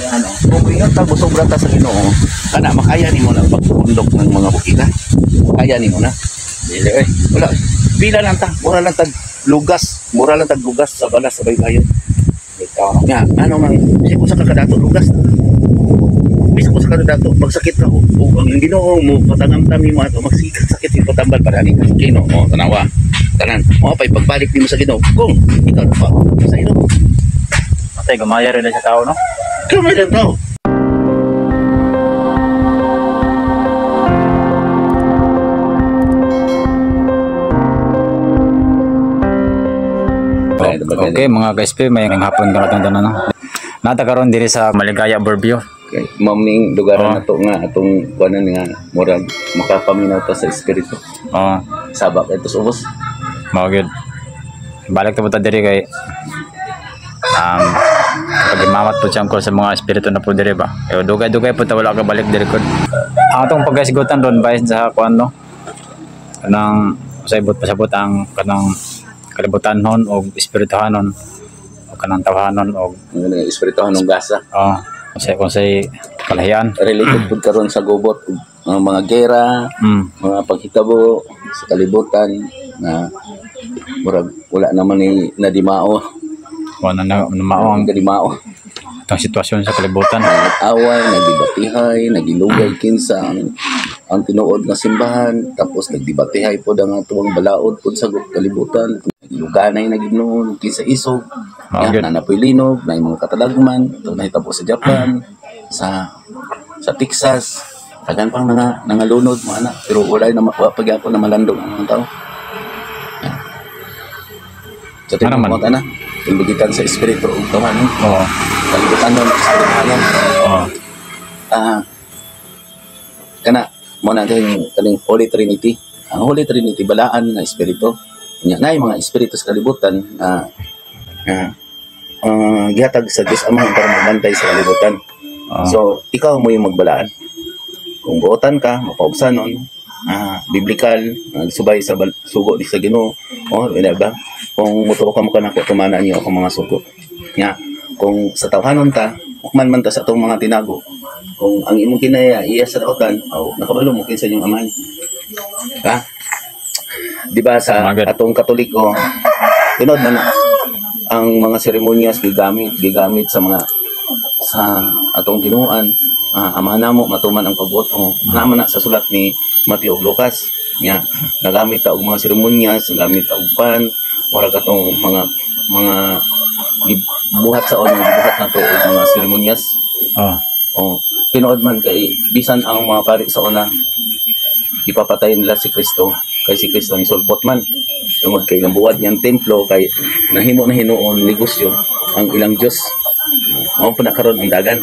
ni ano, kung ingon ta sobra ta sa Ginoo, kana makaya nimo na pagpundok ng mga bukida. Kaya nimo na. Dili eh. Wala. Pila lang ta, mura lang tag lugas, mura lang tag lugas sa balas sa baybayon. Ikaw. Nga, ano man, bisag usa ka kadato lugas. Bisag usa ka kadato, magsakit ka o ang Ginoo mo patangamtam nimo ato magsikat sakit yung patambal para ni Ginoo, oh, tanawa. Tanan, mo pay pagbalik nimo sa Ginoo kung ikaw na pa sa ino. Patay gamaya rin sa tao, no? Kamay lang tao. Okay, mga guys, may hapon ka natong tanan, no? Nata karon diri sa Maligaya Overview. Okay. Ma'am ning lugaran Oo. na to nga atong kuanan nga murag makapaminaw ta sa espiritu. Oh, Saba kay tos ubos. mao gyud. Balik ta punta diri kay pagimamat po siyang ko sa mga espiritu na po diri ba. Kaya dugay-dugay po ta wala ka balik diri kod. Ang atong pagkasigutan ron bahin sa kuan, no? Kanang usay pasabot ang kanang kalibutanhon og espirituhanon o kanang tawhanon og Ang nga espirituhan ng gasa. Oh, unsay unsay kalahian. Related pud karon sa gubot ang mga gera, mga paghitabo sa kalibutan na murag wala naman ni nadimao, Wala na na mao ang ang kadimao. itong sitwasyon sa kalibutan. Nag-away, nagdebatihay, nagilugay kinsa ang tinuod nga simbahan, tapos nagdebatihay pod ang atuang balaod pod sa kalibutan. Nagiluganay na gid noon kinsa isog. Mao Ya, gyud. na napoy linog, na mga katalagman, ito nahitabo sa Japan, sa Texas, tagan pang nangalunod mga anak, pero wala na wa pa gyapon na malandong ang mga tao. Ya. Sa Ano man? tinuod ana, timbugitan sa espiritu ug tawanan, Oo. kalibutan nun, espirituhanon. Oo. Kana mo na kaning kaning Holy Trinity. Ang Holy Trinity balaan nga espiritu. Nya nay mga espiritu sa kalibutan na gihatag sa Dios Amahan para magbantay sa kalibutan. Oo. So ikaw mo yung magbalaan. Kung buotan ka, mapaubsan nun, biblical, nagsubay sa sugo di sa Ginoo, oh, ina ba? Kung mutuo ka mo kanako, tumana niyo akong mga sugo. Nya, kung sa tawhanon ta, hukman man ta sa atong mga tinago. Kung ang imong kinaya iya sa dautan, oh, nakabalo mo kinsa inyong amahan. Ha? Di ba sa Tama, gud. atong Katoliko, tinuod man na ang mga seremonyas gigamit sa mga sa atong tinuan, amahan namo matuman ang pagbuot mo. Naman na sa sulat ni Mateo ug Lucas nya nagamit ta og mga seremonyas, nagamit ta og pan, murag atong mga gibuhat sa una, gibuhat na to og mga seremonyas. Oo. Oh, tinuod man kay bisan ang mga pari sa una ipapatay nila si Kristo kay si Kristo ni sulpot man tungod kay ilang buhat niyang templo kay nahimo na hinuon negosyo ang ilang Dios. Mao po na karon ang dagan.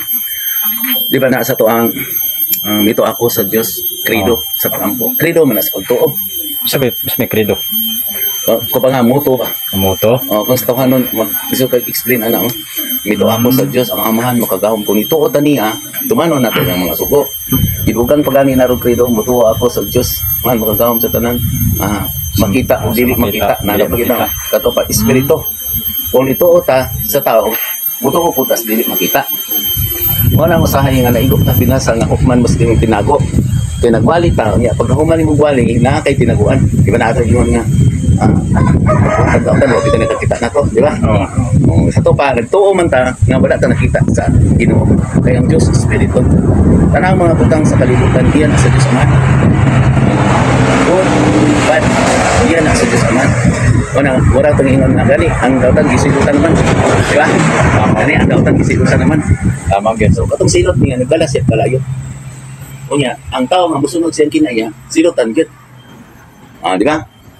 Di ba na sa to ang mito ako sa Dios credo sa pagampo. Credo man na sa pagtuo. Sabi, mas may credo. Ko pa nga moto ba? Moto? Oh, kung sa tawhanon, gusto kag explain ana oh. Mito ako sa Dios ang Amahan makagahom kung ituo ta niya, tumanon nato ang mga sugo. Ibugan pa gani na ro credo, mutuo ako sa Dios, man makagahom sa tanan. Makita o dili makita, Makita, nalo dili makita. makita. Kato pa espiritu. Kung ituo ta sa tao, mutuo po tas dili makita. Wala mo sahay nga naigo ta binasa nga hukman mas dili tinago. Kay nagwali ta, niya pag nahuman nimo gwali, naa kay tinaguan. Di ba naa ingon nga pagkautan, wa kita nakakita na to, di ba? Oo. Oh, sa to pa, nagtuo man ta nga wala ta nakita sa Ginoo. Kay ang Dios espiritu. Tanang mga butang sa kalibutan diyan sa Dios Amahan. Good, bad, diyan sa Dios Amahan. Una, wala tong ingon nga gani, ang dautan gisilutan naman. Di ba? Gani ang dautan gisilutan naman. Tama gyud. So katong silot niya nagdala siya palayo. Unya, ang tao nga mosunod siyang kinaya, silotan gyud. Di ba?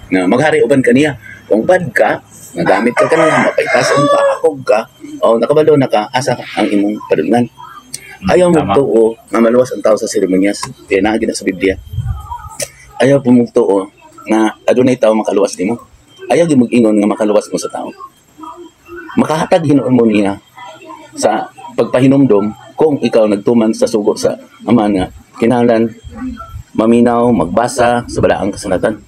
Na maghari uban kaniya. Kung bad ka, nagamit ka kaniya, mapaytason ka, akog ka, o nakabalo na ka, asa ang imong padulngan. Ayaw Tama. magtuo nga maluwas ang tao sa seremonyas. Kaya naa gid na sa Biblia. Ayaw po magtuo na adunay tao makaluwas nimo. Ayaw gyud mag-ingon nga makaluwas mo sa tao. Makahatag hinuon mo niya sa pagpahinumdom kung ikaw nagtuman sa sugo sa ama nga kinahanglan maminaw, magbasa sa balaang kasulatan.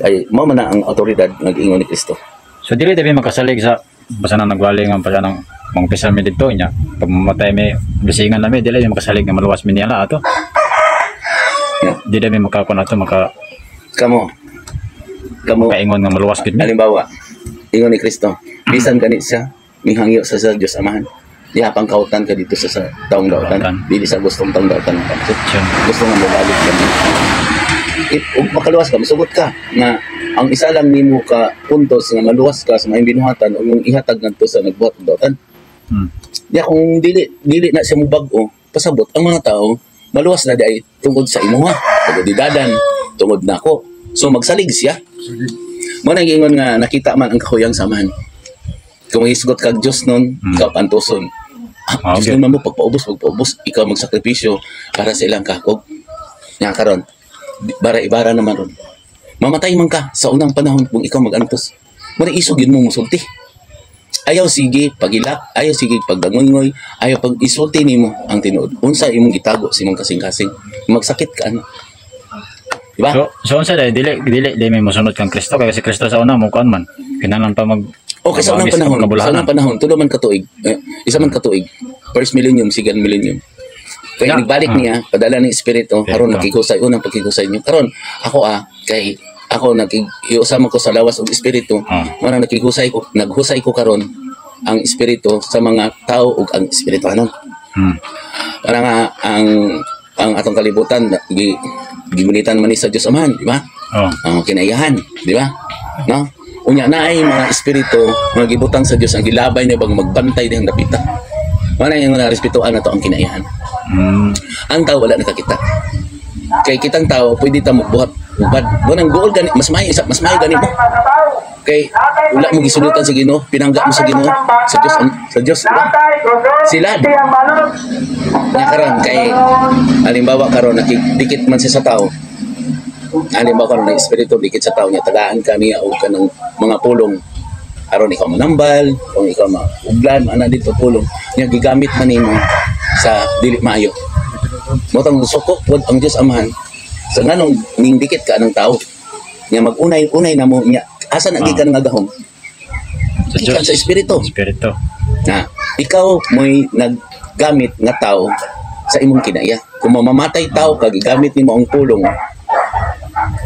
Ay mao man na ang awtoridad nga giingon ni Kristo. So dili tabi makasalig sa basta na nagwali nga basta nang Mangpisal mi didto nya. Pag mamatay mi, bisingan na mi, dili mi makasalig nga maluwas mi niya ato. Dili mi makakuan ato, maka Kamo. Kamo kaingon nga maluwas gid mi. Halimbawa, ingon ni Kristo, bisan gani siya mihangyo sa Dios Amahan. Diha pang kautan ka dito sa taong dautan. Dautan. Dili sa gustong taong dautan. Sure. Gusto nga mobalik kami. If ug makaluwas ka, masugot ka na ang isa lang nimo ka puntos nga maluwas ka sa maayong binuhatan o yung ihatag ngadto sa nagbuhat og dautan. Diya kung dili dili na siya mobag-o, pasabot ang mga tao maluwas na di ay tungod sa imuha, tungod dadan, tungod nako. So magsalig siya. Mo nang giingon nga nakita man ang kahuyang samahan. Kung hisgot kag Dios nun, ikaw pantuson. Ah, Diyos nun man mo pagpaubos, pagpaubos, ikaw magsakripisyo para sa ilang kakog. Nga karon, bara ibara naman ron. Mamatay man ka sa unang panahon kung ikaw magantos. Mo na isog yun mo musulti. Ayaw sige pagilak, ayaw sige pagdangoy, ayaw pag isulti nimo ang tinuod. Unsa imong gitago sa imong kasing-kasing. Magsakit ka ano. Diba? So unsa dai, dili dili dili may mosunod kang Kristo kay si Kristo sa una mo kuan man. Kinahanglan pa mag Okay, sa unang mag- panahon, sa kabulahanan. unang panahon, tulo man katuig, eh, isa man katuig, first millennium, second millennium. Kaya nagbalik niya, padala ng Espiritu, karon nakikusay, unang pagkikusay niyo. Karon, ako kay ako nakikiusama ko sa lawas og Espiritu, mao nang nakikusay ko, naghusay ko karon ang Espiritu sa mga tao ug ang espirituhanon. Para nga ang atong kalibutan gi gimunitan man ni sa Dios Amahan, di ba? Oh. Ang kinaiyahan, di ba? No? Unya na ay mga espiritu mga gibutang sa Dios ang gilabay niya bang magbantay dihang dapita. Wala yung mga respetuan na to ang kinaiyahan. Ang tao wala nakakita. Kay kitang tao pwede ta magbuhat ubad. Bunang gool gani mas maayo isa mas maayo gani mo. Kay wala mo gisulutan sa Ginoo, pinangga mo sa Ginoo, sa Dios, sa Dios, di ba? Sila. Nya karon kay halimbawa karon nakidikit man siya sa tao. Halimbawa karon ng espiritu dikit sa tao niya, tagaan ka niya og kanang mga pulong aron ikaw manambal, kung ikaw mauglan, ana dito pulong niya gigamit man nimo sa dili maayo. Mo tang suko pod ang Dios Amahan sa nganong ning dikit ka ng tao. Nya magunay-unay na mo niya asa na gikan nga gahom? Sa Gikan Diyos. sa espiritu. Espiritu. Na ikaw mo'y naggamit nga tao sa imong kinaya. Kung mamamatay tao ka, gigamit nimo ang pulong.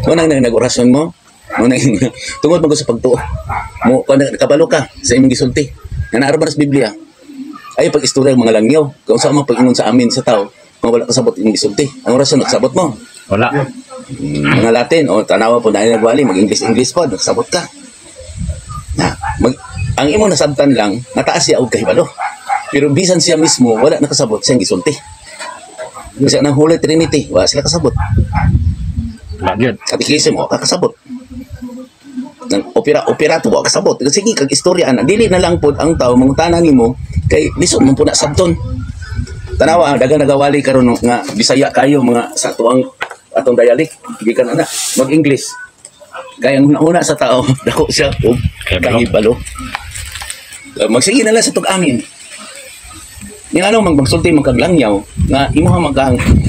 Mo nang nag-orasyon mo, mo nang tungod man ko sa pagtuo. Mo kung nakabalo ka sa imong gisulti. Nga naa ra sa Biblia. Ay pag istorya ang mga langyaw, kung sa mga pag-ingon sa amin sa tao, kung wala kasabot imong gisulti. Ang orasyon nagsabot mo. Wala. Mga Latin o tanawa po dahil nagwali mag-English English po nagsabot ka. Na mag, ang imong nasabtan lang nataas siya og kahibalo. Pero bisan siya mismo wala nakasabot siyang gisulti. Bisa ng Holy Trinity, wala sila kasabot. Wala gyud. Catechism, wala kasabot. Ng opera opera to wala kasabot. Sige kag istorya ana, dili na lang pod ang tao mangutana nimo kay lisod man po na sabton. Tanawa daghang nagawali karon no, nga Bisaya kayo mga sa tuang atong dialect gikan ana mag-English. Kaya ang una sa tao dako siya og Kahibalo. kahibalo. Magsige na lang sa tug-amin. Yung ano mang magsulti man kag langyaw nga imuha mag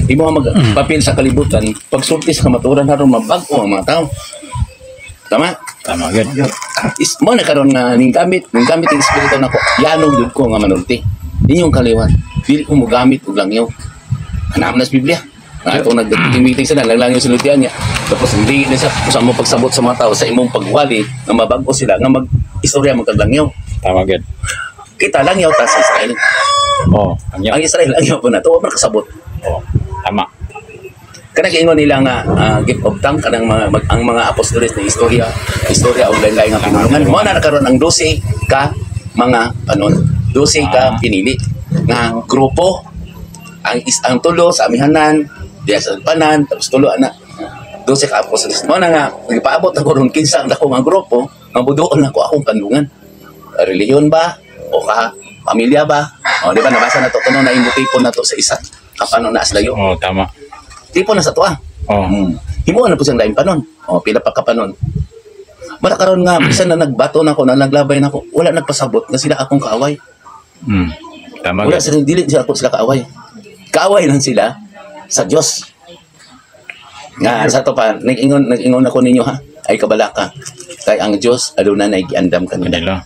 imuha mag papel sa kalibutan pagsulti sa kamatuoran aron mabag-o ang mga tao. Tama? Tama gyud. Is mo na karon nga ning gamit ang espiritu nako. Yanog jud ko nga manulti. Inyong kaliwat. Dili ko mogamit og langyaw. Hanap na sa Biblia. Na ito nag-meeting sila, naglangaw sa lutian niya. Tapos hindi na siya kung saan mo pagsabot sa mga tao sa imong pagwali nga mabag-o sila nga mag-istorya mo kag langyaw. Tama gyud. Kita langyaw ta sa Israel. Oh, ang Ang Israel langyaw po na to, wa man kasabot. Oh, tama. Kanang giingon nila nga gift of tongue kanang mga ang mga apostoles na istorya istorya og lain-lain nga pinulungan mo na nakaron ang 12 ka mga panon, 12 ka pinili nga grupo ang is ang tulo sa amihanan diya sa panan tapos tulo ana 12 ka apostoles mo na nga gipaabot ako ron kinsa ang dako nga grupo nga buduon nako akong pandungan, relihiyon ba o ka pamilya ba o di ba nabasa na to kuno na imo tipon na to sa isa kapanon na aslayo. Oh, tama. Tipon na sa tuwa. Oh. Himuon na po siyang lain panon. O, pila pa ka panon. Mara karon nga, bisan na nagbato na ako, na naglabay na ako, wala nagpasabot na sila akong kaaway. Tama Wala gyud. sila, dili sila ako sila kaaway. Kaaway lang sila sa Dios. Nga, sa to pa, nag-ingon ako ninyo ha, ay kabalaka. Kay ang Dios, aduna na giandam kanila. Kanila.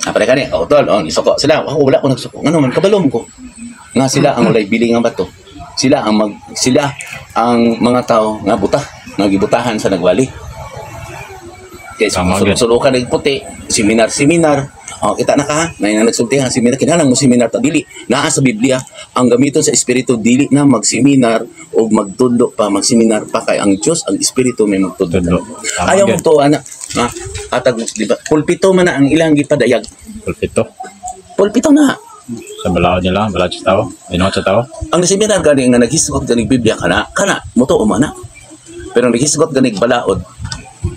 Ah, pare kani, oh, tol, oh, nisuko sila. Ako wala ko nagsuko. Ngano man kabalom ko. Nga sila ang walay bili nga bato. Sila ang mga tao nga buta, nga gibutahan sa nagwali. Kay Tama, gyud. sulok-sulukan ng puti, seminar-seminar. Oh, kita na ka, ha? Na nagsulti ha, seminar kinahanglan mo seminar ta dili. Naa sa Biblia ang gamiton sa espiritu dili na magseminar o magtudlo pa, magseminar pa kay ang Dios ang espiritu may magtudlo. Tudlo. Tama, Ayaw mo gyud. to ana. Ha? Atag mo, di ba? Pulpito man na ang ilang gipadayag. Pulpito. Pulpito na. Sa balaod nila, balaod sa tao. Inuot sa tao. Ang seminar gani nga naghisgot ganig Biblia kana, kana mo man na. Pero naghisgot ganig balaod,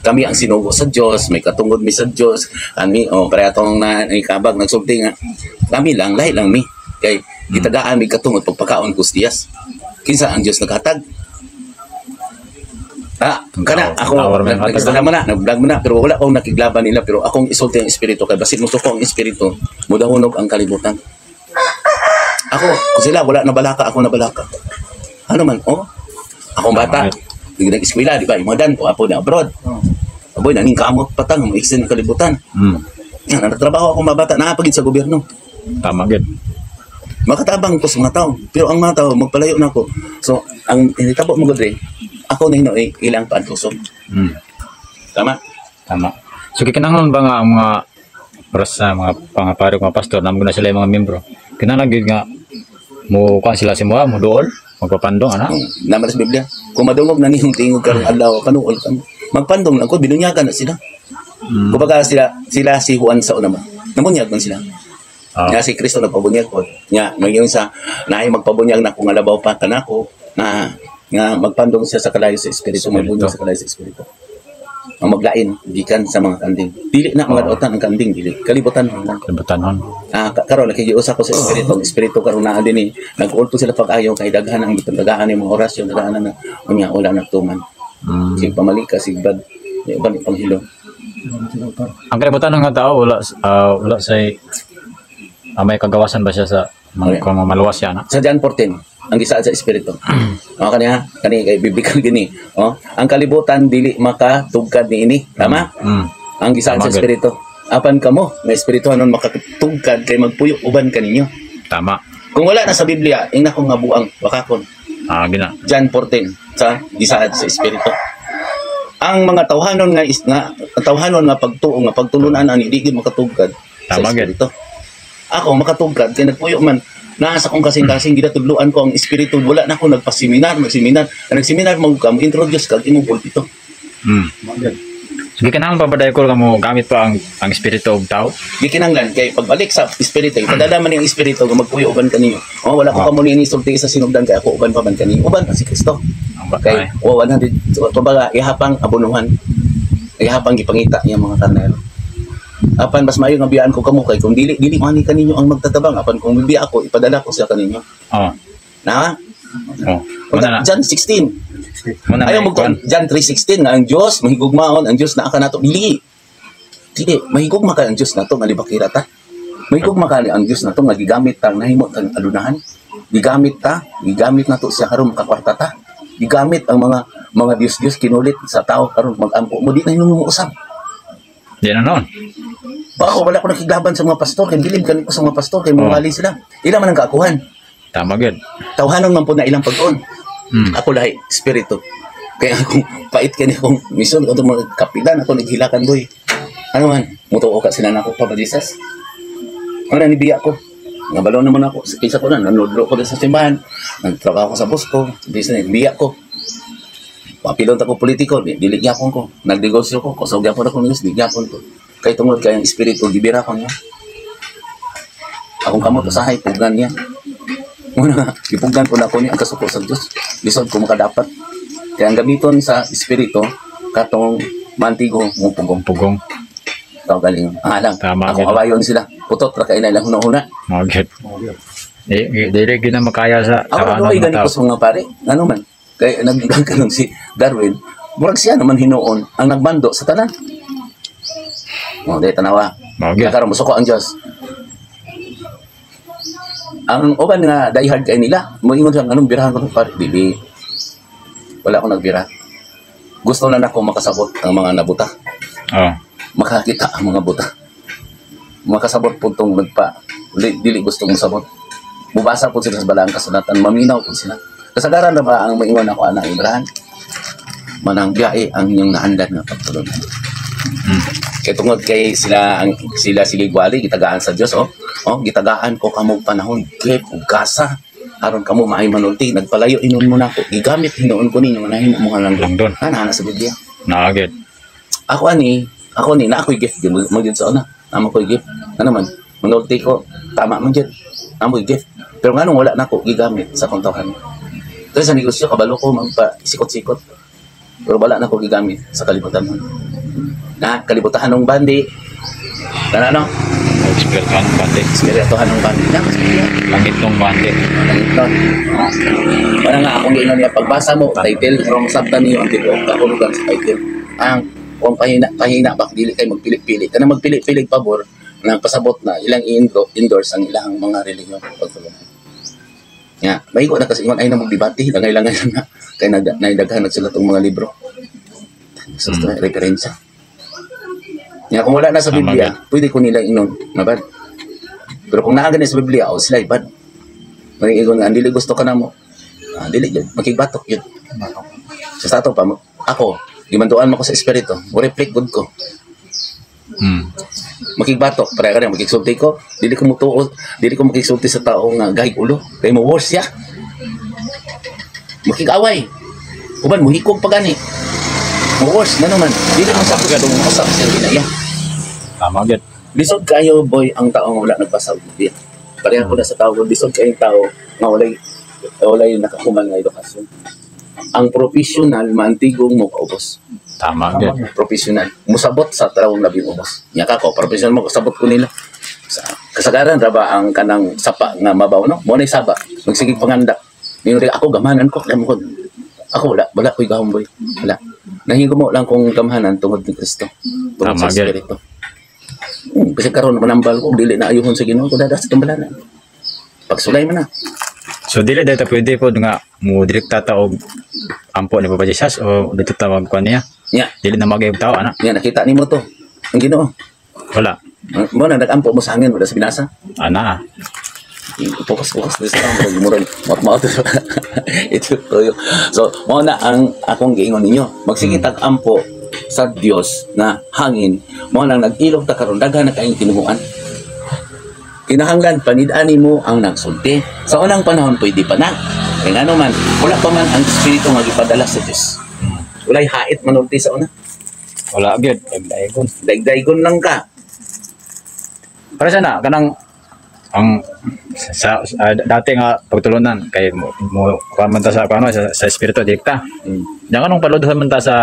kami ang sinugo sa Dios, may katungod mi sa Dios, kami oh pare atong na ikabag nagsulti nga kami lang lahi lang mi kay gitagaan mi katungod pagpakaon kustiyas. Kinsa ang Dios naghatag? Ah, kana Ang ako tawar may hatag, nag mo na, nag-vlog mo na, pero wala akong nakiglaban nila, pero akong isulti ang espiritu kay basin mo ang espiritu, mudahunog ang kalibutan. Ako, kung sila wala na balaka, ako na balaka. Ano man, oh? Akong bata, nag-eskwela, di ba? Yung mga dan ko, apo na abroad. Aboy, naning kamot patang, mo extend ang kalibutan. Yan, nagtrabaho ako mga bata, naapagid sa gobyerno. Tama gyud. Makatabang ko sa mga tao. Pero ang mga tao, magpalayo na ako. So, ang initabo mo gud ako na hinoy, ilang paantusom. Tama? Tama. So gikinahanglan ba nga ang mga para sa mga pangaparo mga pastor namo na sila yung mga membro. Kinahanglan gyud nga mo kuan sila si mo duol, magpapandong ana. Naman sa Biblia. Kung madungog na niyong tingog karong adlaw, panuol ka mo. Magpandong lang ko, binunyagan na sila. Kumbaga sila, sila si Juan sa una mo. Namunyag man sila. Nga si Kristo nagpabunyag po. Nga, ngayon sa, naay magpabunyag na kung alabaw pa kanako, na nga magpandong siya sa kalayo sa Espiritu, Espiritu. magbunyag sa kalayo sa Espiritu. Ang maglain, gikan sa mga kanding. Dili na mga dautan ang kanding, dili. Kalibutan lang. Kalibutan. Ah, karon nakikiusa ko sa espiritu, ang espiritu karon naa din eh. Nag-ulto sila pag-ayo kay daghan ang dagahan yung mga orasyon, dagahan na unya wala nagtuman. Sig pamalika, sig bad, di uban ipanghilo. Ang kalibutan nga tao wala wala say may kagawasan ba siya sa mga kung maluwas siya na. Sa John 14, ang gisaad sa espiritu. O kaniya, kani kay biblical gini. Oh, ang kalibutan dili makatugkad niini. Tama? Ang gisaad Tama, sa gud. espiritu. Apan kamo, nga espirituhanon makatugkad kay magpuyo uban kaninyo. Tama. Kung wala na sa Biblia, ingna ko nga buang wakakon. Ah, gina. John 14 sa gisaad sa espiritu. Ang mga tawhanon nga is, nga tawhanon nga pagtuo nga pagtulunan ani di gyud makatugkad sa Tama, gid. espiritu. Ako makatugkad kay nagpuyo man naa sa akong kasing-kasing ginatudloan ko ang espiritu, wala na ako nagpaseminar, nagseminar, ang nagseminar mo ka mo introduce kag imong pulpito. So gikinahanglan pa ba dahil ko mo gamit pa ang espiritu og tao? Gikinahanglan kay pagbalik sa espiritu, ipadala man ang espiritu nga magpuyo uban kaninyo. Oh, wala ko kamo niini sulti sa sinugdan kay ako uban pa man kaninyo. Uban pa si Kristo. Ang ba Kay oh, 100 so, kumbaga ihapang abonuhan. Ihapang gipangita niya mga karnero. Apan mas maayo nga biyaan ko kamo kay kung dili dili man ni kaninyo ang magtatabang, apan kung bibiya ako ipadala ko siya kaninyo. Oh. Na? Oh. Muna na. John 16. Muna na. Ayaw mo John 3:16 nga ang Dios mahigugmaon, ang Dios naa kanato dili. Dili mahigugma ka ang Dios nato nga libakira ta. Mahigugma ka ang Dios nato nga gigamit tang nahimo tang alunahan. Gigamit ta, gigamit nato siya karon makakwarta ta. Gigamit ang mga Dios-Dios kinulit sa tao karon magampo mo di na hinungmo usab. Di na noon. Bako wala ko nakiglaban sa mga pastor kay bilib kani ko sa mga pastor kay mawali sila. Ila man ang kaakuhan. Tama gyud. Tawhanon man po na ilang pag-on. Ako lahi espiritu. Kaya akong pait kani akong mison ko mga kapitan ako naghilakan boy. Ano man, mutuo ka sila nako pa ba Jesus? Ano ni biya ko? Nabalo naman ako. Kaysa ko na, nanudlo ko sa simbahan. Nagtrabaho ko sa boss ko. Business, biya ko. Papilon ta ko politiko, dili gyapon ko. Nagnegosyo ko, kusog gyapon ako negosyo, di gyapon ko. Kay tungod kay ang espiritu gibira ko niya. Akong kamot usahay pugnan niya. Muna, gipugnan ko na ako niya ang kasuko sa Dios. Lisod ko makadapat. Kaya ang gamiton sa espiritu katong mantigo mo pugong Pugong. tao galing. Ang alang, Tama, akong gid. awayon sila. Putot ra kay na ilang huna-huna. Mao gyud. Dili gyud na makaya sa Ako tawanan na ng gani tao. ko sa mga pare. Ano man? Kay naggang ka si Darwin, murag siya naman hinuon ang nagbando sa tanan. O, di tanawa. Mao gyud. Karon musuko ang Dios. Ang uban nga diehard kay nila, moingon siya anong birahan ko pare, dili. Wala akong nagbira. Gusto na nako makasabot ang mga nabuta. Oh. Makakita ang mga buta. Makasabot po tong nagpa dili gustong mosabot. Mubasa po sila sa balaang kasulatan, maminaw po sila. Kasagaran na ba ang maingon ako ana Ibrahim? Manang biyahe ang inyong naandan nga pagtulunan. Kay tungod kay sila ang sila sige gwali gitagaan sa Dios, oh. Oh, gitagaan ko kamo panahon, gift ug gasa aron kamo maay manulti, nagpalayo hinuon mo nako, gigamit hinuon ko ninyo nahimo mo nga lang Lang doon. Ana ana sa Biblia. Naa gyud. Ako ani, ako ni na ako'y gift gyud mo gyud sa una. Namo ko'y gift. Ano man, manulti ko, tama man gyud. Namo ko'y gift. Pero nganong wala nako gigamit sa akong tawhan? Kaya sa negosyo kabalo ko magpa sikot-sikot. Pero wala na ko gigamit sa kalibutan mo. Na kalibutan ng bandi. Kana no? Espirituhan bandi. Espirituhan ng bandi. Na, Langit nung bandi. Langit nun. Wala nga akong giingon niya pagbasa mo title wrong sabta niyo ang tibuok kahulugan sa title. Ang kung pahina pahina ba dili kay magpili-pili. Kana magpili-pili pabor nang pasabot na ilang i-endorse ang ilang mga relihiyon pagtulungan. Nga, maigo na kasi ingon ay na magdebate, langay-langay na kay naidaghan nagsulat og mga libro. So, referensya. Nga kung wala na sa Tama Biblia, pwede ko nila ingnon na bad. Pero kung naa gani sa Biblia, o sila bad. May ingon nga dili gusto ka namo. Ah, dili gyud, makigbatok gyud. Sa ato pa ako, gimanduan mo ko sa espiritu, mo reflect gud ko. Makigbatok, pare ka makigsulti ko, dili ko mutuo, dili ko makigsulti sa tao nga gahig ulo, kay mo worse siya. Makigaway. Uban muhikog pa gani. Mo worse na naman. Dili mo sa gustong usap sa ginaya. Tama gyud. Lisod kayo boy ang tao nga wala nagbasa og Biblia. Pareha ko na sa tao, lisod kayo tao nga walay nakahuman nga edukasyon. Ang professional maantigong mo kaubos. Tama gyud. Professional musabot sa taong labing ubos. Nya ka ko professional mo kasabot ko nila. Sa kasagaran ra ba ang kanang sapa nga mabaw no? Mo nay saba, magsigig panganda. Ningon ako gamanan ko kay mo ko. Ako wala, wala ko'y gahom boy. Wala. Nahingo mo lang kong gamhanan tungod ni Kristo. Tungod Tama, sa gyud. Espiritu. Kasi karon manambal ko dili na ayuhon sa Ginoo ko dada sa tumbalanan. Pagsulay man na. So dili dito pwede po nga mo direkta ta og ampo ni Papa Jesus o dito ta magkuan niya. Nya, Dili na magayog tao ana. nya nakita nimo to. Ang Ginoo. Wala. Mo na nagampo mo sa hangin wala sa binasa. Ana. Focus focus this lang murag murag mat ito toyo. So mo na ang akong giingon ninyo. Magsige tag ampo sa Dios na hangin, mo nang nag-ilog ta karon daghan na kaayong tinuhuan. Kinahanglan panid-an nimo ang nagsulti. Sa unang panahon pwede pa na. Kay ngano man, wala pa man ang espiritu nga gipadala sa Dios. Walay hait manulti sa una. Wala gyud. Dagdayon. Daigdaygon lang ka. Para sana kanang ang sa dati nga pagtulunan kay mo kuan man ta sa kuan sa espiritu direkta. Yang anong paludhon man ta sa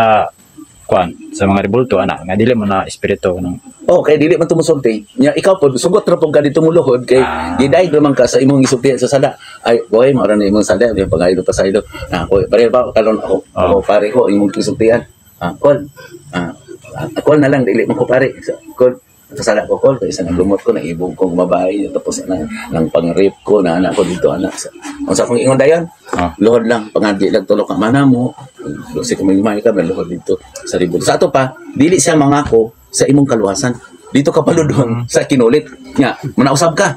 kuan sa mga rebulto ana nga dili mo na espiritu nang Oh, kay dili man tumusulti. Nya ikaw po sugot ra pud ka dito muluhod kay gidaig naman ka sa imong gisulti sa sala. Ay, boy, mao ra na imong sala, di pangaylo pa sa ilo. Ah, ko pare ba karon ako. Ako pare ko imong gisultian. Ah, kol. Ah, kol na lang dili man ko pare. So, kol kasala ko kol kay sa nagumot ko naibog ko babae tapos na nang pang-rape ko na anak ko dito anak. Sa unsa akong ingon dayon? Luhod lang pangadli lang tulo ka mana mo. Lusi ko may ka luhod dito sa ribol. Sa ato pa dili siya mangako sa imong kaluwasan. Dito ka paludon sa kinulit. Nya, manausab ka.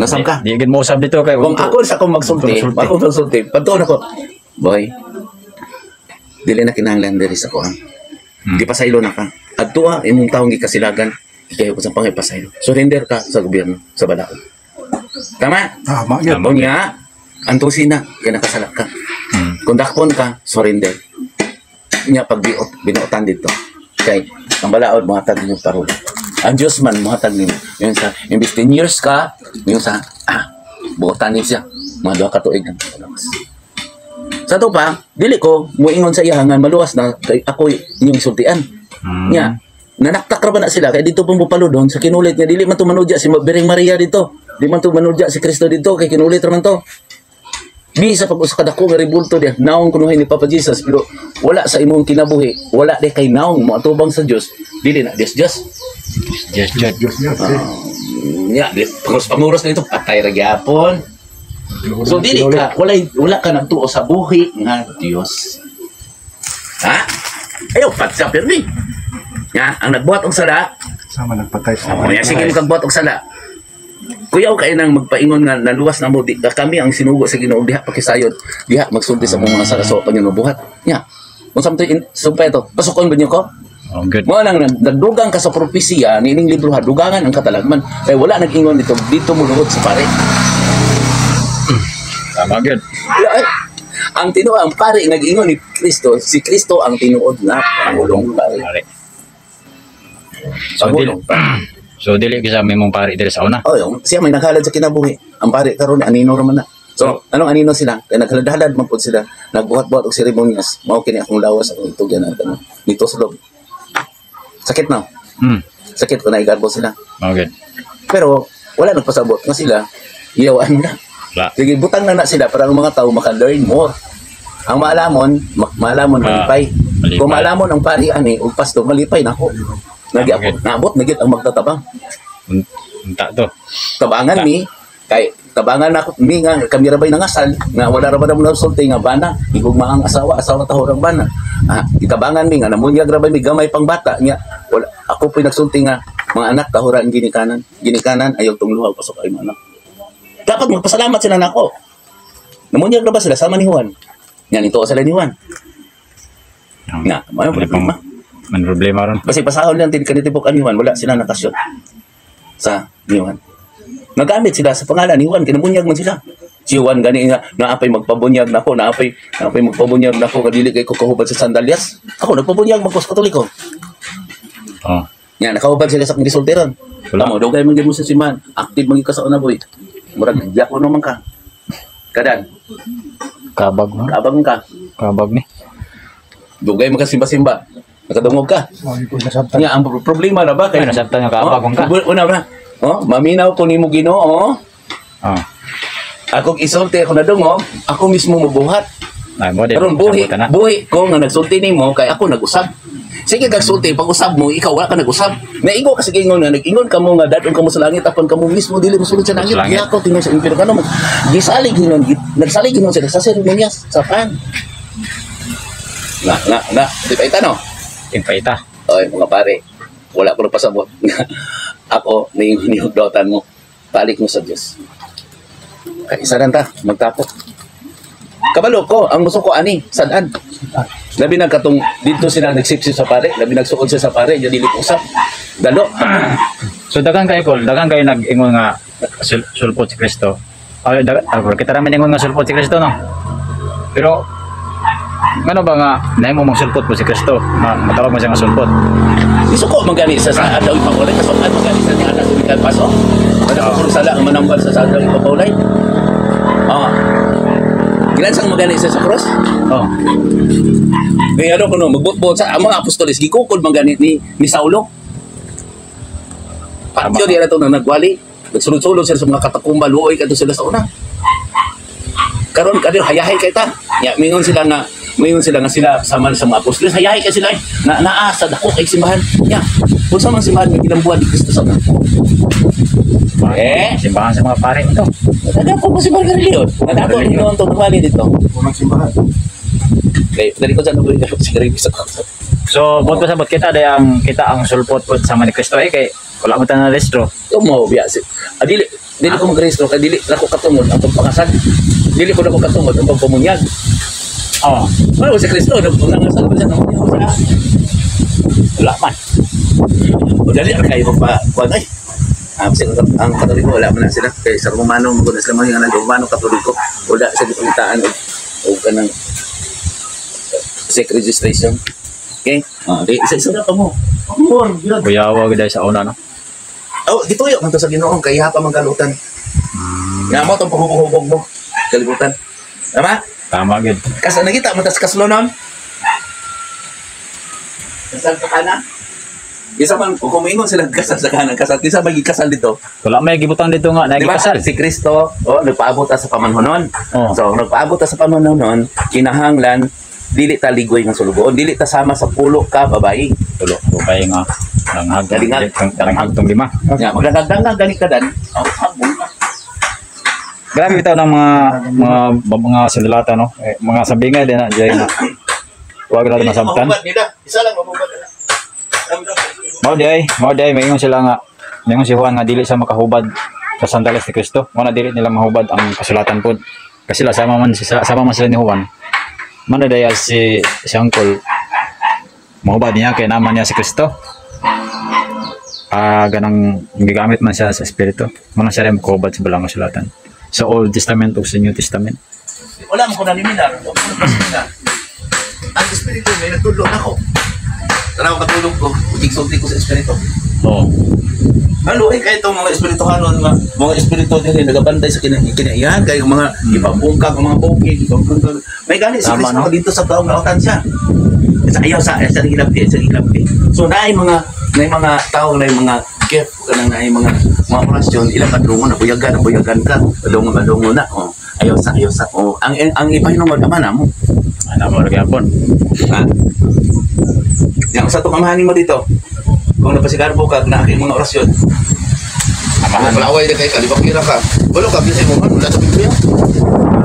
Nasab ka. Di gid mo usab dito kay Kung ako sa akong magsulti, Magsulti. ako magsulti, padtuon ako. Boy, dili na kinahanglan diri sa kuan. Di pasaylo na ka. Adto imong taong gikasilagan, ikayo ko sa pangay pasaylo. Surrender ka sa gobyerno, sa balaod. Tama? Tama yun. Tama. Unya, antusin na, kay nakasala ka. Kung dakpon ka, surrender. Nya pag binuotan dito. Kay ang balaod mohatag ninyo parol. Ang Diyos man mohatag ninyo. Yun sa imbis 10 years ka, yun sa buotan niyo siya. Mga 2 ka tuig ang maluwas. Sa to pa, dili ko muingon sa iya nga maluwas na kay ako inyong sultian. Nya, nanaktak ra ba na sila kay dito pong bupalo doon sa kinulit nga dili man to manudya si Biring Maria dito. Di man to manudya si Kristo dito kay kinulit ra man to. Di sa pag-usa kadako nga rebulto diya, naong kunuhay ni Papa Jesus pero wala sa imong kinabuhi, wala di kay naong moatubang sa Dios, dili na Dios Dios. Yes, Dios. Diyos Diyos. Eh. Nya, di panguros na ito, patay ra gyapon. So dili ka, wala ka nagtuo sa buhi nga Dios. Ha? Ayaw pat sa pirmi. Nga, ang nagbuhat og sala, Sama nagpatay sa O, yan, sige mo kag buhat og sala. Kuyaw kay nang magpaingon nga naluwas na mo di kami ang sinugo sa Ginoo diha pakisayod diha magsulti sa mga sala sa panyo buhat. Nya. Unsa man to sumpay to? Pasukon ba niyo ko? Oh, good. Mo nang nagdugang ka sa propesiya niining libro ha, dugangan ang katalagman. Kay wala nag-ingon dito dito mo luhod sa pare. Tama good. Ay, ang tinuod ang pare nag-ingon ni Kristo, si Kristo ang tinuod na pangulong pare. Pare. So dili Pangulong pare. so dili gyud sa mong pare diri sa una. Oh, yung, siya may naghalad sa kinabuhi. Ang pare karon anino ra man na. So, anong anino sila? Kay naghalad-halad man pud sila. Nagbuhat-buhat og seremonyas. Mao kini akong lawas akong itugyan ang tanan. Nito sa loob. Sakit na. Sakit ko na igarbo sila. Oh, good. Pero wala nagpasabot nga sila. Iyawaan na. Wala. Sige, butang na na sila para ang mga tao maka-learn more. Ang maalamon, maalamon malipay. Malipay. Kung maalamon ang pari ani ug pastor malipay nako. Nagyapon, naabot na gyud ang magtatabang. Unta to. Tabangan mi kay tabangan nako mi nga kami ra bay nangasal nga wala ra ba namo sulti nga bana gigugma ang asawa asawa tahurang bana gitabangan mi nga namunyag ra bay mi gamay pang bata nya wala ako po'y nagsulti nga mga anak tahura ang ginikanan ginikanan ayaw tong luha pasok ay mga anak dapat magpasalamat sila nako namunyag ra ba sila sama ni Juan nya nito sila ni Juan na may Ano pang problema man problema ron. kasi pasahol lang din kanitibok ni Juan wala sila nakasyot sa ni Juan. Nagamit sila sa pangalan ni Juan, kinabunyag man sila. Si Juan gani nga naapay magpabunyag nako, naapay naapay magpabunyag nako kadili kay ko kahubad sa sandalyas. Ako nagpabunyag man ko sa Katoliko. Oh. Nya nakahubad sila sa akong gisultiron. Wala. Tamo dugay man gyud mo sa simbahan, active man gyud ka sa una boy. Murag diakono man ka. Kadan, Kabag mo. kaabang ka. Kabag ni. Dugay man ka simba-simba. Nakadungog ka. Mao ko nasabtan. Nya ang problema na ba Ay, nasabtan nga kaabag man ka. Oh, una na. Oh, maminaw ko nimo Ginoo. Oh. Akong isulti ako nadungog, ako mismo mobuhat. Ay mo di. Karon buhi, Sabutan na. buhi ko nga nagsulti nimo kay ako nag-usab. Sige kag sulti pag usab mo ikaw wala ka nag-usab. Naigo ka sige ingon nga nag-ingon ka mo nga dadon ka mo sa langit apan kamo mismo dili mo sulod sa langit. Sa langit. Giya ko tingon sa impyerno kano gisalig hinon nagsalig hinon sila sa seremonyas sa pan. Na na na di ba ita no? Impaita. Oy mga pare, wala ko nagpasabot. Ako nihugdotan mo. Balik mo sa Dios. Kay isa lang ta, magtapok. Kabalo ko, ang gusto ko ani, sad-an. Labi na katong dito sila nagsipsip sa pare, labi nagsuod sila sa pare, dili ko usap. Dalo. So dagan kayo kol, dagan kayo nag-ingon nga sulpot si Kristo. Ay, kita ramen ingon nga sulpot si Kristo no. Pero ngano ba nga naimo mong sulpot po si Kristo? Matawag mo siya nga sulpot. Isuko man gani sa adlaw ipaulay, kasukan man gani sa ni anak sa paso. Kada ko sala ang manambal sa adlaw ipaulay. Ah. Gilansang magani siya sa cross. Oh. Kaya ano kuno magbutbot sa ang mga apostoles gikukod man gani ni Saulo. Patyo diya na to na nagwali. Nagsulod-sulod sila sa mga katakumba, luoy kadto sila sa una. Karon kadto hayahay kay ta. Ya mingon sila nga sila sama sa mga apostoles, hayahay kay sila eh. Na naa sa dako kay simbahan. Ya, unsa man simbahan nga ginambuhan ni Kristo sa una? Eh? Simbahan sa mga pare ito. Nagako ko simbahan nga reliyon. Nagako ni noon to nagwali dito. Unang simbahan. Kay dali ko sa nagwali sa sa So, bot ko sabot kita day ang kita ang sulpot po sama ni Kristo eh kay wala mo tanan restro. Ito mo biya si dili dili ko magrehistro kay dili nako katungod ang pagpangasal. Dili ko nako katungod ang pagpamunyag. Oh, Ano si Kristo nangasal ba siya namunyag siya? wala man. O dali ra kayo magpa kuan ay. Kasi ang Katoliko wala man na sila kay sa Romano mo na sila mga nang Romano Katoliko wala sa gipangitaan og kanang sec registration. Okay? Di isa-isa na pa mo. More, yun. Kuyawa gid sa una no. Oh, gituyo man to sa Ginoo kay pa man kalutan. Nga mo tong paghubog-hubog mo. Kalibutan. Tama? Tama gid. Kas nakita man tas kaslonon. Kasal sa kanan. Isa man kung moingon sila kasal sa kanan, kasal kisa may kasal dito. Wala may gibutang dito nga Di ba? nagikasal. Si Kristo, oh, nagpaabot ta sa pamanhonon. Oh. So, nagpaabot ta sa pamanhonon, kinahanglan dili ta ligoy nga sulugoon, dili ta sama sa pulo ka babae. Tulo ko kay nga langhag Galingan. langhag tong lima. Nga magdagdag gani ka dan. Oh, habol na. Grabe bitaw ng mga mga sundalata no. Eh, mga sabingay din na diyan na. Wag na Dili ta masabtan. mahubad nila. Isa lang mahubad nila. Mao di ay maingon sila nga maingon si Juan nga dili sa makahubad sa sandales ni Kristo. Mao na dili nila mahubad ang kasulatan pod. Kasi sila sama man sila ni Juan. Man na daya si si Uncle mahubad niya kay naman niya si Kristo. Ah, ganang gigamit man siya sa espiritu. Mao na siya rin makahubad sa balang kasulatan. Sa Old Testament o sa New Testament. Wala mo ko naniminar. Wala mo ko seminar. Ang espiritu may nagtudlo nako. Tanaw katulog ko, sulti ko sa espiritu. Oo. Ano eh kay itong mga espirituhanon nga mga espiritu diri nagabantay sa kinaiyan kay mga ipabungkag ang mga bukid, ipabungkag. May gani si Tama, Kristo no? dito sa taong nautan siya. Sa ayaw sa gilabti, sa gilabti. So naay mga tao, naay mga gift kanang naay mga mga orasyon ilang kadungon na buyagan, na buyagan ka, kadungon kadungon na. Oh, ayaw sa ayaw sa. Oh, ang ipahinungod ama na mo. Ano mo gyapon? Ha? Yang sa itong amahanin mo dito. Kung napasigarbo ka, na aking mga orasyon. Amahan. Palaway na kay ka, di ba kira ka? Wala ka, bisa mo man, wala sa Biblia.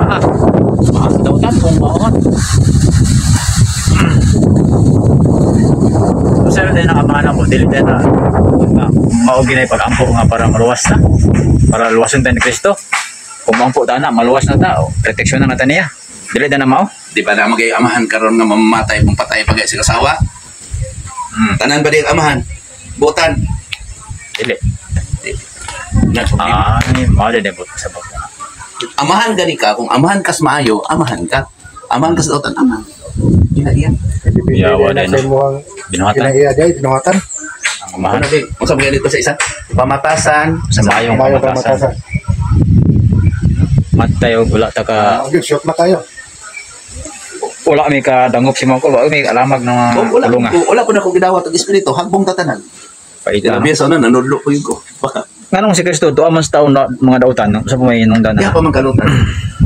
Ah, dautan kung maon. So, sir, din ang amahan mo, dili din na nga mao ginay pag-ampo nga para maluwas na. Para luwason tayo ni Kristo. Kung maampo ta na, maluwas na ta. O, proteksyon na natin niya. Dili din na mao. Di ba na magay amahan karon nga mamamatay kung patay pag sa kasawa? Tanan ba di ang amahan? Butan. Dili. Na, Ay, mao din but sa bata. Amahan gani ka, kung amahan kas maayo, amahan ka. Amahan kas dautan, amahan. Kinaiyan. Yawa Depende din, na sa imuhang Binuhatan. kinaiya day, binuhatan. Ang amahan. Ano di? Unsa ba dito sa isa? Pamatasan. Sa maayong Maayong pamatasan. pamatasan. Matay og wala ta ka Ah, okay, shoot na kayo. Wala mi ka dangop si Mangkol, wala mi alamag ng mga Oh, wala, kulunga. wala po na ko gidawat ang espiritu, hagbong tatanan. Paita. Dila biya sa nanudlo po yun ko. Baka Nganong si Kristo tuwa man sa taon na mga dautan no? Sa may nung dana. Diha pa man kalutan.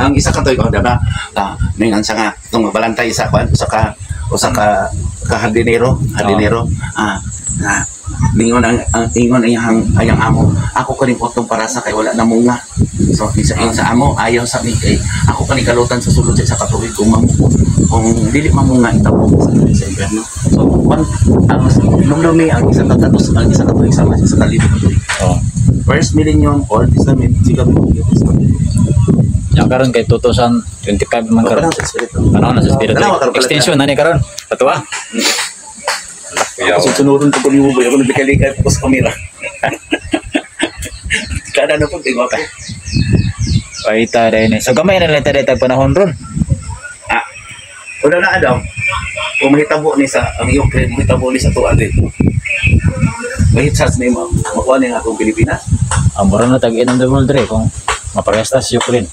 Ang isa ka toy ko diba? Ah, ningan sa nga itong balantay sa kuan usa ka ka hardinero, hardinero. Ah, ah, ningon ang ingon ayang ayang amo. Ako kaning potong para sa kay wala na munga. So isa ingon sa amo, ayaw sa ni kay ako kani kalutan sa sulod sa isa ka tuig kung mamu kung dili mamunga itapok sa impyerno. So one ang lumlumi ang isa ka katus ang isa ka tuig sama sa isa ka libo ka tuig. Oh. First millennium, Old Testament, Second New Testament. Ya karon kay 2025 man karon. Panahon sa espiritu. Panahon na sa espiritu. Tanawa karon pala. Extension na ni karon. Patuwa. Ako sunuron ko nimo ba ako nagkalikay ko sa kamera. Kada na po tingwa ka. Paita rin eh. So gamay na lang tayo tag panahon ron. Ah. Wala na daw. Kung mahitabo ni sa ang Ukraine, mahitabo ni sa tuan din. Mahitsas ni mo. Makuha ni ang atong Pilipinas. Ang mura na tag inom double dre kung maparehas sa Ukraine.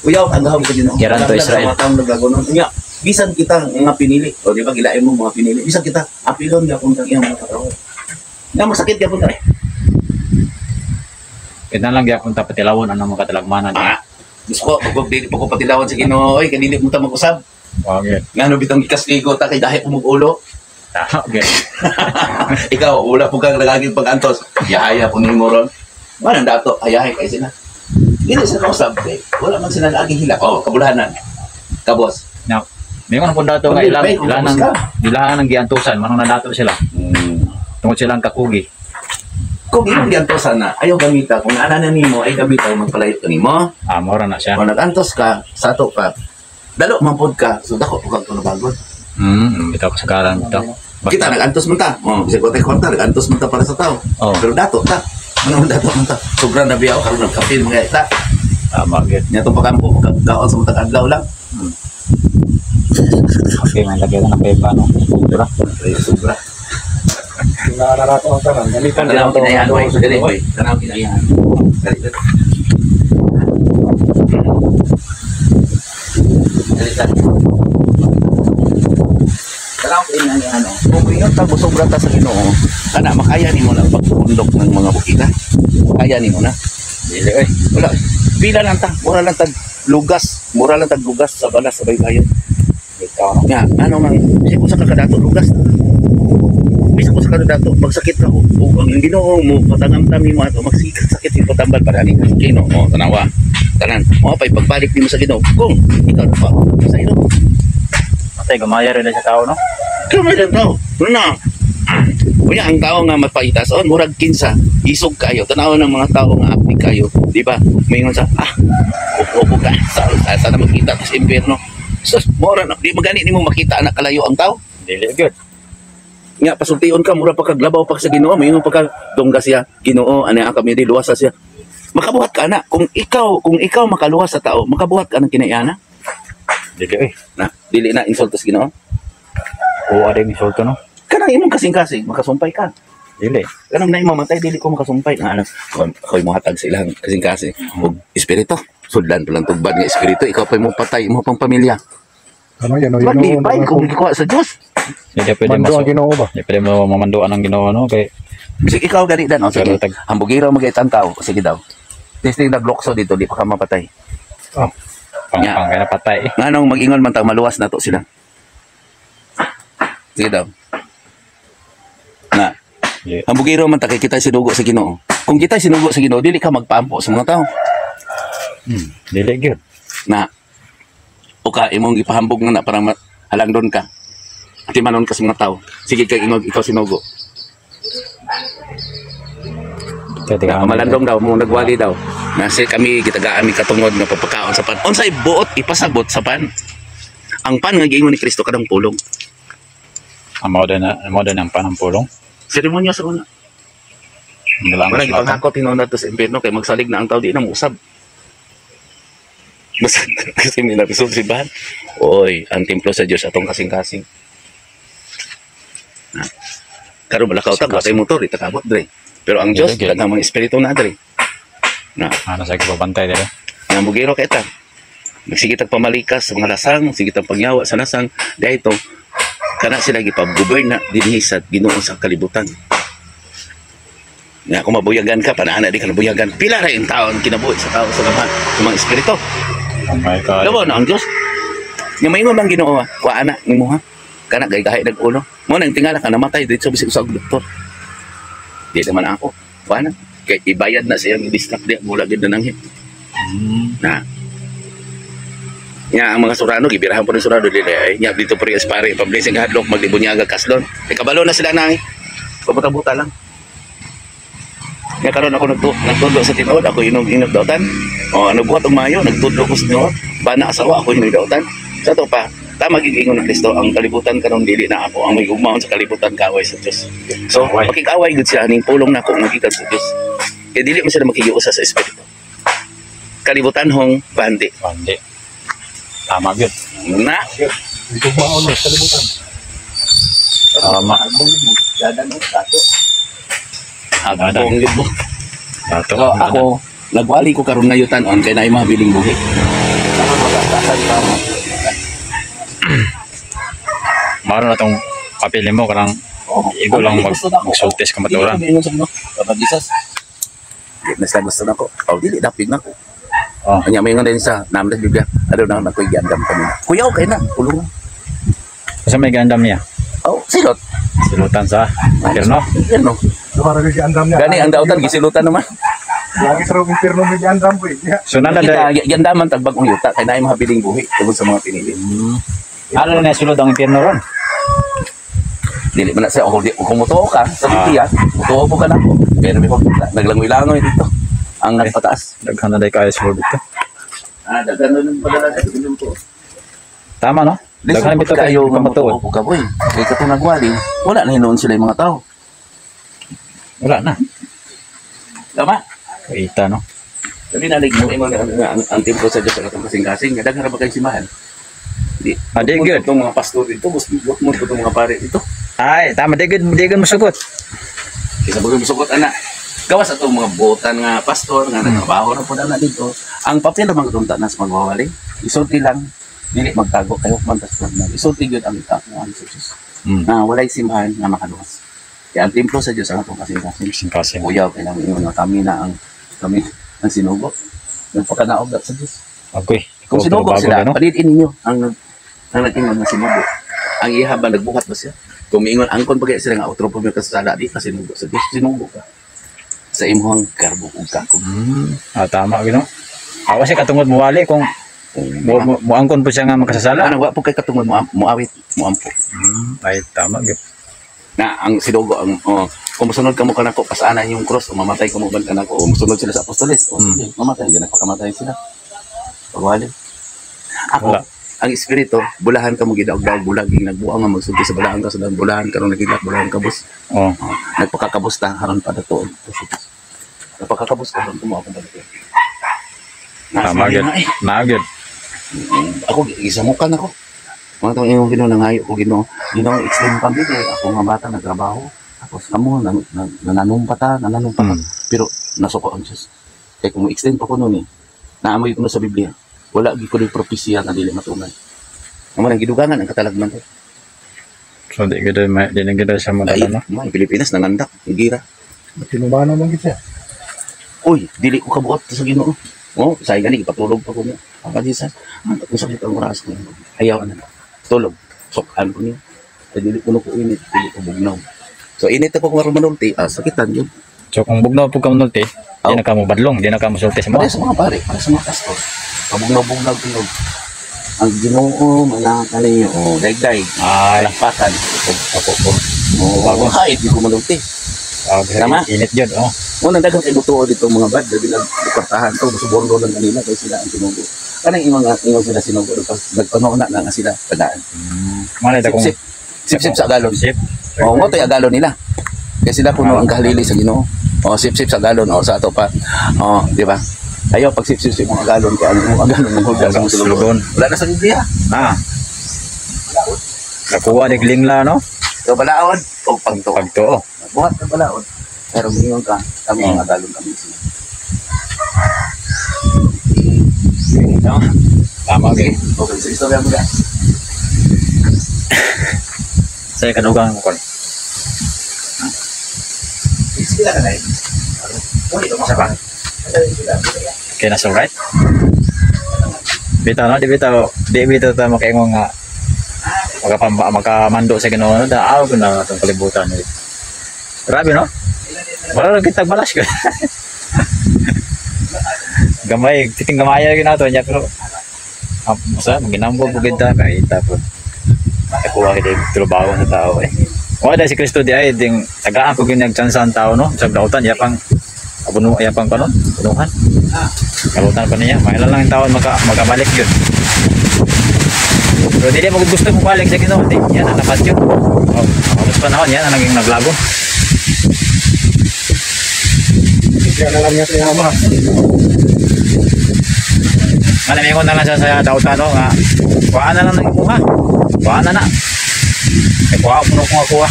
Uyaw ang gahom sa Ginoo. Iran to Alam lang Israel. sa mga taong naglagonon. Unya, bisan kita nga pinili. O di ba gilain mo mga pinili. Bisan kita apilon gyapon kang iyang mga katawhan. Nga masakit gyapon ta. Eh. Kita lang gyapon ta patilawon ang mga katalagmanan. Ah. Gusto ko, pag dili pa ko patilawan sa Ginoo, oy, kanili mo ta mag-usab. Okay. Ngano bitong gikasligo ta kay dahi po ulo. Tama gyud. Ikaw, wala po kang nagaging pag-antos. Yahaya po nimo ron. Manang dato, hayahay kay sila. Dili sila kausab kay wala man sila naging hilak. Oh, kabulahanan. Kabos. Now, may mga dato nga Pag- ilang may kung ilan tapos ang ka. ilahan ang giantusan manong nadato sila. Tungod silang kakugi. Kung imong giantosan na, ayaw gamita. Kung naana na nimo, ay gamita magpalayo ka nimo. Ah, mora na siya. Kung nag-antos ka, sa ato pa, dalo man pod ka, so dako po kang tunabagon. Bitaw kasagaran bitaw. Basta- Kita nag-antos man ta. Oh, bisag ko kwarta, nag-antos man ta para sa tao. Oh. Pero dato ta. Ano man dato man ta? Sobra na biyaw karon nagkapil mga ita. Tama gyud. Nya tong pakampo, kaon sa matag adlaw lang. Okay, may lagay na ng pepa no. Diba? Ay, sobra. Naarara ko ang tanan. Gamitan din Tanaw ang kinayan, oy. Dali, oy. Tanaw kinayan. Dali, dali. Dali, dali. Tanaw kinayan, ano. Kung ingon ta sobra ta sa Ginoo, kana makaya nimo na pagpundok ng mga bukida. Kaya nimo na. Dili oy. Wala. Pila lang ta, mura lang tag lugas, mura lang tag lugas sa balas sa baybayon. Bitaw no. Nga, ano man, bisa ko sa kakadato lugas. Bisa ko sa kakadato, magsakit ka o, o ang Ginoo mo patangamtam nimo ato magsikat sakit yung patambal para ni Ginoo mo tanawa. Tanan, mo pay pagbalik nimo sa Ginoo kung ikaw na pa sa Ginoo. Matay gamaya rin na sa tao no. Kamay lang tao. Na. Unya ang tao nga mapahitason, murag kinsa, isog kayo. Tanaw ng mga tao nga apni kayo, di ba? Moingon sa upo ka sa sana makita tas impierno. Sus, mora na di magani nimo makita anak kalayo ang tao. Dili gyud. Nga pasultion ka mura pa kag labaw pa sa Ginoo, moingon pa ka dongga siya, Ginoo ani ang kami di luwasa siya. Makabuhat ka na kung ikaw makaluwas sa tao, makabuhat ka ng kinaiana. Dili oy. Na dili na insulto sa Ginoo. Oo, ari insulto no. Kanang imong kasing-kasing makasumpay ka. Dili. Kanang naay mamatay dili ko makasumpay. Nga ano, ako'y mohatag sa ilang kasing-kasing og espiritu. Sudlan pa lang tugbad nga espiritu, ikaw pa mo patay mo pang pamilya. Ano yan? Ano yan? Maglipay kung gikuha sa Dios. Hindi pwede Mando maso. ang Ginoo ba? Hindi pwede mo mamanduan ang Ginoo no kay Bisag ikaw gani dan, oh, sige. Pero tag- Hambugiro magaitan tao, sige daw. Testing naglokso dito, di pa ka mapatay. Ah, pang Yeah. pang kaya patay. Eh. Nganong mag-ingon man tag maluwas na to sila. Sige daw. Na, Dili. hambugiro man ta kay kita sinugo sa Ginoo. Kung kita sinugo sa Ginoo, dili ka magpaampo sa mga tao. Dili gyud. Na o ka imong gipahambog nga na parang halangdon ka. Atimanon ka sa mga tao. Sige kay ingog ikaw sinugo. Teka, teka. Malandong daw mo nagwali daw. Nasi kami gitagaan mi katungod nga pagpakaon sa pan. Unsay buot ipasabot sa pan? Ang pan nga giingon ni Kristo kadang pulong. Ang mao din ang panampulong. Seremonya sa una. Ang dalang Wala sa gipangako tinuod to sa impierno kay magsalig na ang tao di na mousab. Basta kasi may napisog si Ban. Oy, ang templo sa Dios atong kasing-kasing. Na. Karon balakaw ta Kasing-kasing. watay motor di ta kabot dre. Pero ang Dios Dili, gid. daghang mga espiritu na dre. Na, Ano sa gibabantay dili. nga bugiro kay ta. Nagsige tag pamalikas sa mga lasang, sige tag pangyawa sa lasang, dahito kana sila gipagobern na dinhi sa Ginoo sa kalibutan. Nga kung mabuyagan ka, panahana di ka nabuyagan. Pila ra yung taon kinabuhi sa tao sa mga, sa mga espiritu. May ka. Labaw na ang Diyos. Nga maingon lang Ginoo, kuha na nimo ha. Kana gay gahi nag ulo. Mo nang tingala ka namatay dito bisag sa doktor. Di naman ako. Kuha na. Kay ibayad na siyang i-distract di mula gid na nanghit. Na. Nya ang mga Surano gibirahan po ng Surano dili ay nya dito pre pare pa-blessing hadlok maglibunyaga kaslon. Kay kabalo na sila na eh. Pabuta-buta lang. Nya karon ako nagtudlo sa tinuod, ako inog inog dautan. O ano buhat og maayo, nagtudlo ko sa tinuod. Bana asawa ako inog dautan. Sa to pa, tama gid ingon ng Kristo, ang kalibutan karon dili na ako ang may gugmaon sa kalibutan kaaway sa Dios. So, Away. makig-away gud siya ning pulong nako nga gikan sa Dios. Kay dili man sila makigiusa sa espiritu. Kalibutan hong bandi. Bandi. Tama gyud. Na. Hindi ko maon sa kalibutan. Tama. Dadan og tato. Agong libo. Dato. So ako nagwali ko karon ngayutan on kay naay mabiling buhi. Maro na tong papili mo kanang igo lang magsultis ka maturan. Kapag isas. Di na sila gusto nako. Oh, dili dapig nako. Oh. Anya may din sa namin sa Biblia. Ano na nako giandam kami. Kuya okay na, pulong. Kasi may gandam niya. Oh, silot. Silutan sa impierno. Impierno. Para kay giandam niya. Gani ang dautan gisilutan naman. Lagi sa impierno may giandam ko eh. Yeah. So nanda Kita dai. giandaman tag bagong yuta kay naay mahabiling buhi tungod sa mga pinili. Ano na sulod ang impierno ron? Dili man na siya kung, kung mutuo ka sa Biblia, mutuo po ka na po. Pero may pagpunta, naglangoy-langoy dito. Ang nagpataas. Daghan na dai kayo sulod dito. Ah, daghan na ng padala sa ginoo ko. Tama no? Lisod Daghan po bitaw kayo kayo nga matuod. mutuo po ka, boy. Kay katong nagwali, wala na hinuon sila yung mga tao. Wala na. Tama? Ita no. Sabi na, like, mo, ingon ang templo sa Diyos sa katong kasing-kasing, nga daghan ra ba kayong simbahan? Di. Ah, di good. Itong mga pastor dito, gusto mo itong mga pare dito. Ay, tama di gud musugot. Kaysa bagay musugot ana. Gawas atong mga buotan nga pastor nga nagtrabaho na po na dito. Ang papel na mga tunta na sa magwawali, isulti lang dili magtago kayo man tas na. Isulti gyud ang ikakuan sa Diyos. Na walay simbahan nga makaluwas. Kaya ang templo sa Diyos ang atong kasing-kasing. Kasing-kasing. Kuyaw kay nang ingon nga kami na ang kami ang sinugo. Nagpakanaog na sa Diyos. Okay. Kung sinugo Bago sila, ba, no? palitin ninyo ang nag-ingon nga sinugo. Ang iha ba nagbuhat ba siya? Kung miingon angkon pa kaya sila nga otro pa kasala di ka sinugo sa Diyos, sinugo ka sa imong garbo ug kakog. Ah, tama gino. Awa siya katungod muwali kung muangkon po siya nga makasasala. Ano wa po kay katungod mo muawit, muampo. Ay, tama gyud. Na ang sinugo ang oh, kung musunod ka mo kanako pasaana yung cross o mamatay ka mo ban kanako o musunod sila sa apostoles o sige, mamatay ganang pagkamatay sila. Pagwali. Ako, Wala. Ang espiritu, bulahan ka mo gidaog-daog bulag ging nagbuang nga magsulti sa balaan ka sa bulahan karon nagilak bulahan kabus. Oh. Oh, nagpakakabos ta haron pa dato. Nagpakakabos ka haron tumo akong dato. Tama gyud. Naa gyud. Ako gisamukan ako. Mga tong imong Ginoo nangayo ko Ginoo. Ginoo extend pa gid eh. Ako nga bata nagtrabaho. Tapos kamo nananumpa ta, nananumpa ta. Pero nasuko ang Diyos. Kay kung extend pa ko noon eh. Naamoy ko na sa Biblia. Wala gid ko ni propesya nga dili matuman. Amo nang gidugangan ang katalagman ko. So di gyud may di na gyud siya Ay, madala no. mga Pilipinas nangandak, gira. Tinumano man gid siya. Uy, dili ko kabuot sa Ginoo. Oh, say gani ipatulog pa ko niya. Ang kadisa, ang sakit ang oras ko. Ayaw na. Tulog. Sokan ko niya. Ay, dili ko ko init, dili ko bugnaw. So init ako kung aron manulti, ah, sakitan yun. So kung bugnaw pud ka manulti, di Oh. na ka mo badlong, di na ka mosulti sa Para mga. sa mga pare, para sa mga pastor. Pabugnaw-bugnaw tingog. Ang Ginoo manakali o daigday. Ay, Palakpakan. ako po. Oh, ay, di ko manulti. Ah, Tama. init gyud oh. Unang daghang kay butuo dito mga bad, labi na kwartahan to, suborno lang kanila kay sila ang sinugo. Kanang imong imong sila sinugo, nagpano na na nga sila tagaan. Malay ta kung Sip sip sip sa galon. Sip. Oh, mo to'y agalon nila. Kay sila kuno ang kahalili sa Ginoo. Oh, sip sip sa galon oh sa ato pa. Oh, di ba? Ayaw pag sip sip sip mga galon kay ang mga galon ng hulga sa Sulugon. sulugon. Wala na sa Biblia. Ah. Nakuha ni Glingla no? So balaod og pagtuo. Pagtuo. Buhat ka balaod. Pero mingon ka, kami ang agalon kami sila. Tama. Tama Okay. gyud. Okay, so istorya mo na. Sa kadugang ko. Sila ka na eh. Sa pa. Okay na so right? Bitaw no, di bitaw, di bitaw ta makaingon nga makapamba makamando sa Ginoo no, daaw ko na atong kalibutan ni. Grabe no? Wala lang kitag balas ko. Gamay, titing gamay gyud nato niya pero ah, sa maginambog po kita kay tapos nakuha kita yung trabaho sa tao eh. Wala si Kristo di ay ding tagaan ko gyud nagtsansa ang tao no sa dautan ya pang abuno ya pang kanon punuhan. Kalutan pa niya, mailan lang yung taon makabalik yun. Pero dili mo gusto mo balik sa Ginoo, di yan ang napat yun. Oh, tapos panahon yan ang naging naglago. Kaya na lang niya sa iyang ama. Malamingon na lang siya sa dautan no nga kuha na lang ng imuha. Kuha na na. Eh kuha mo kuha kuha.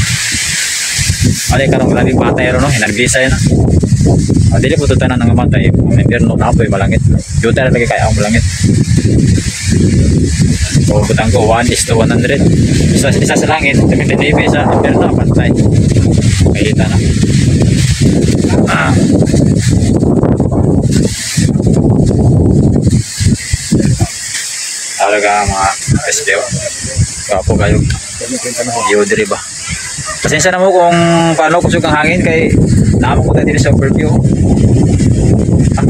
Ali karong grabe patay ro no, hinarbisa yan. Ah, dili po to tanan nga matay ang impyerno na apoy malangit. Yuta na lagi kay ang malangit. So butang ko 1 is to 100. Isa, isa sa langit, 79 sa impyerno, pantay. Kahita na. Ah. Talaga mga SPO. Kapo kayo. Iyo diri ba? Pasensya na mo kung paano kusog ang hangin kay naamo ko tayo diri sa overview. Ah.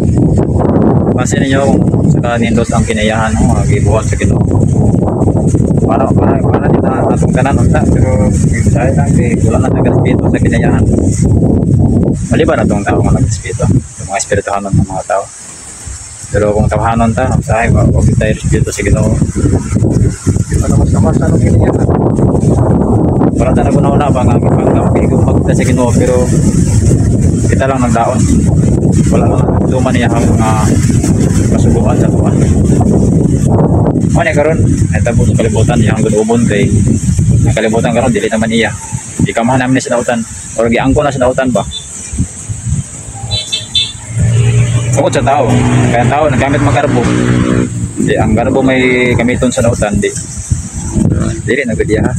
Pasin ninyo kung sa kanindot ang kinayahan no, mga gibuhat sa Ginoo. Para para para di na atong tanan unta pero saya lang kay wala na nagrespeto sa kinayahan. Maliban na tong tao nga nagrespeto, yung mga espirituhanon ng mga tao. Pero kung tawhanon ta, usahay wa wa tayo respeto sa Ginoo. Di pa naman sama sa anong kiniya. Wala ta naguna-una ba nga pag sa Ginoo pero kita lang nagdaon. Wala lang nagtuman niya ang mga kasubuan sa tuwan. Mo ni karon ay tabo sa kalibutan iyang gudubon kay ang kalibutan karon dili naman iya. Gikamahan namin ni sa dautan or giangko na sa dautan ba. Tungkol sa tao, kaya ang tao naggamit mga garbo. Di ang garbo may gamiton sa dautan di. Dili na gud iya ha.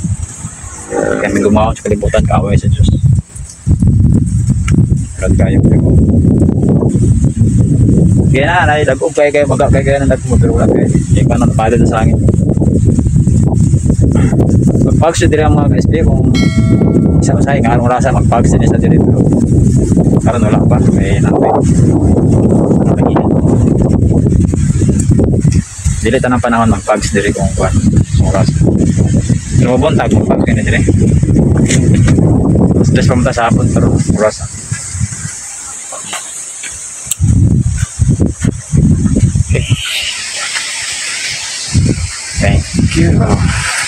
Kami gumawa sa kalibutan kaaway sa Diyos. Karon kayo pero kaya na, nay, dagog kayo kayo, maga kayo kayo ng dagog mo, pero wala kayo. Hindi pa napalad sa hangin. Magpag siya diri ang mga ka-SB kung isa ko sa akin, karon wala sa magpag siya sa diri pero karon wala pa, may napay. Dili tanang panahon magpag diri kung kuan oras. Pero buntag magpag kini diri. Alas 3 pa man ta sa hapon pero oras. Okay. Thank you.